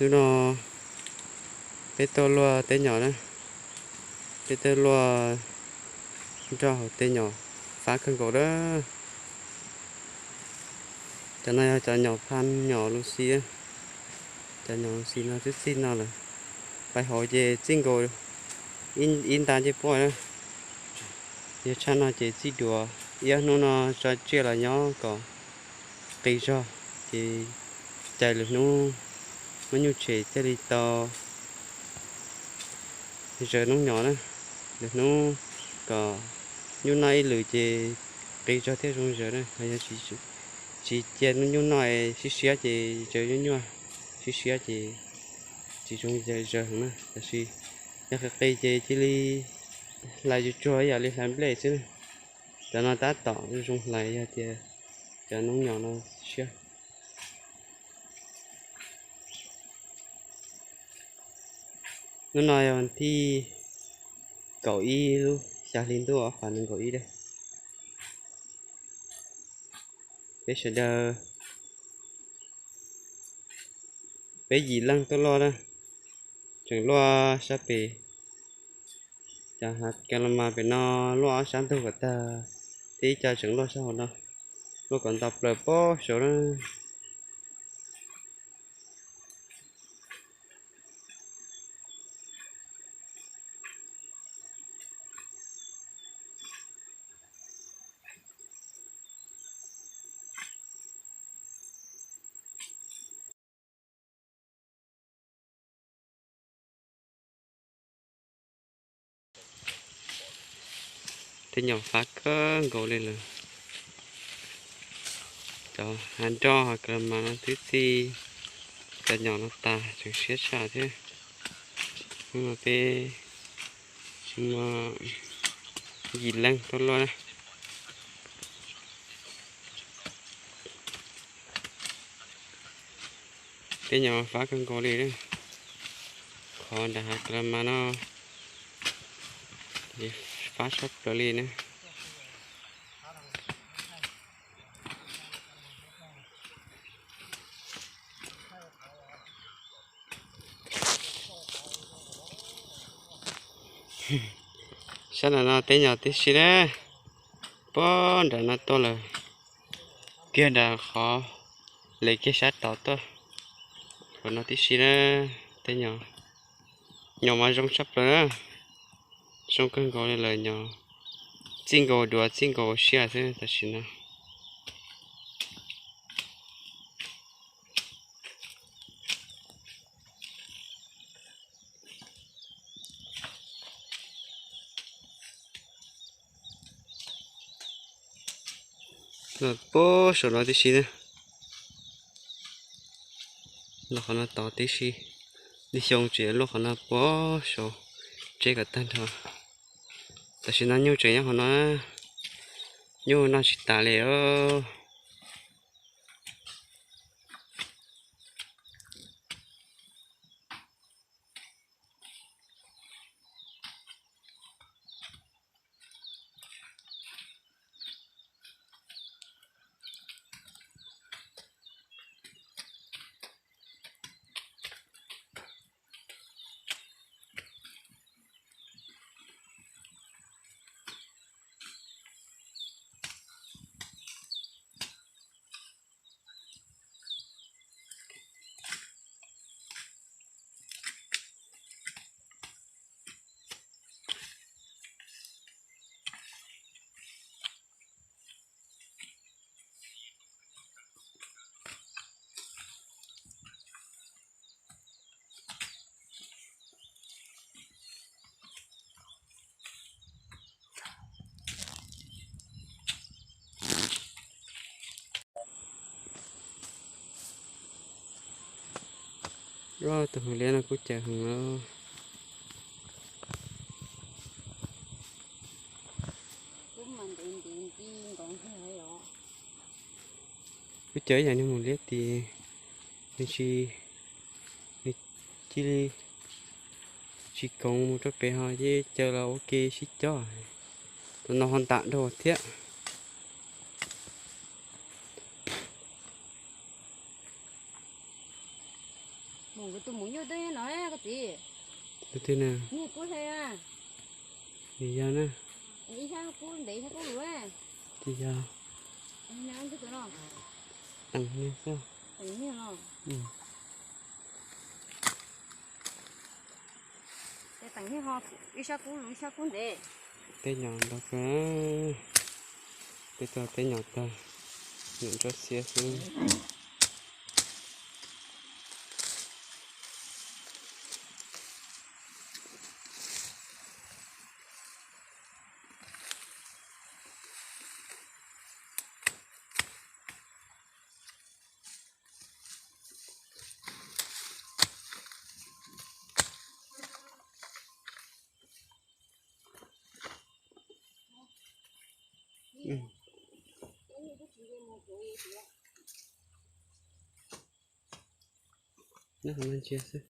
Hnub no peb tuaj luaj teb nyom na, peb tuaj luaj nroj hauv teb nyom fab kawg nkaus na. Cov no yog cov nyom phaj nyom Luxi, cov nyom Luxi no twb txij no lawm. Pais hauv ces txij nkaus ib nta ncej puab na. Yog tshaj no ces txij duav, ib ob hnub no tso tsiaj los nyob kom qis zog ces cais lwm hnub muab nyuj tshem thiaj li tau zaws noob nyom na. Lwm hnub kom nyuj noj ib lwm ces qis zog thiaj zoo zaws na. Ho yog tsis cia nyuj noj siab siab ces zaws nyuaj nyuaj, siab siab ces tsis zoo zaws heev na. Tab sis yog qis qis ces cia li hlais tsuag tsuag ib yam li hlais nplej xwb na. Cov no tab tom zoo hlais yog tias cov noob nyom no siab. Hnub no yog thij kaum ib lub xya hli ntuj ob phav nees nkaum ib. Peb sawv daws, peb yim leej tuaj luaj na, tseem luaj sab pem. Cov hav ka la mas pem no luaj ob sab ntug kom tag, thiab ib co tseem luaj sab hauv no, luaj kom nto plaws pob saud na. Tej nyom fab kawg nkaus li lawm. Cov hav nroj hav ka la mas no twb txij cov nyom no tas tseem siab tshaj thiab. Hnub no peb tseem muaj yim leej tuaj luaj na. Tej nyom fab kawg nkaus li. Qhov nram hav ka la mas no fab tshaj plaws li na. Sab nram no tej nyom tib si na, puag nram no tuaj lawm, kiag nram qhov les kiag sab tod tuaj. Qhov no tib si na, tej nyom, nyom mas zoo tshaj plaws na, zoo kawg nkaus li lawm nyom, txij nkaus duav txij nkaus siab xwb tam sim no. Puag saum no tib si na, luaj qhov no tod tib si, ib xyoo tseem luaj qhov no puag saum tsev kom tag nrho. Tam sim no nyuj tseem nyob qhov no, nyuj noj tsis tas li os. Tus hmoob liab no kuj cawv heev os. Kuj cawv ib yam niag hmoob liab tid, nws tsis, nws cia li tsis koov mus rau pem ho ces cawv los ua ke sib cob. Tus no ho ntam dhau thiab. Mus nkawd tus mus nyuj twb no koj txiv. Tus twg na? Niag kub hle a. Nws yog na. Ib sab kub ntev ib sab kub luv. Tsis yog. Teem niag xwb. Teem niag no. Teem niag ho ib sab kub luv ib sab kub ntev. Teb nyom ntau kawg. Peb tau teb nyom tag, nyom nrab xiab xwb. Nyob hauv no ntsia xwb.